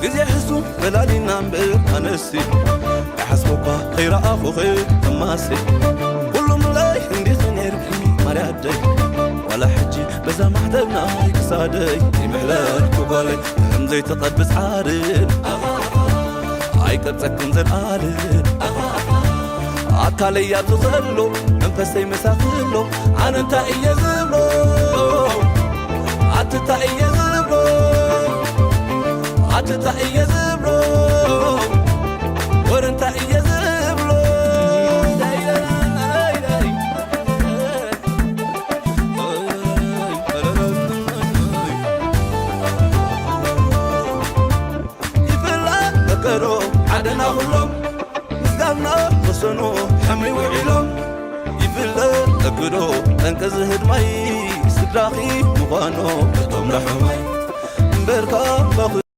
ግዜ ሕሱ በላሊና እምበር ኣነሲ ይሓስቦኳ ከይረኣኹኺ እማሲ ኩሉምለይ እንዲኺ ነይርኪ ማርያደይ ዋላ ሕጂ በዛ ማሕተብና ክሳደይ ይምሕለልኩ ጓለይ ከም ዘይተቐብጽ ዓርብ ኣይቀብጸክን ዘልኣልብ ኣካለይ ኣብዚ ዘሎ መንፈሰይ መሳኽሎ ኣነ እንታይ እየ ዝብሎ ኣቲ እንታይ እየ ዝብሎ ኣቲ እንታይ እየ ዝብሎ ወረ እንታይ እየ ዝብሎ ይፍላጥ መከሮ ዓደና ኩሎም ምስጋና ወሰኑ ሕምይ ውዒሎም ይፍለጥ እግዶ ጠንቂ ዝህድማይ ስድራኺ ምዃኖ እቶም ርሑማይ እምበርካ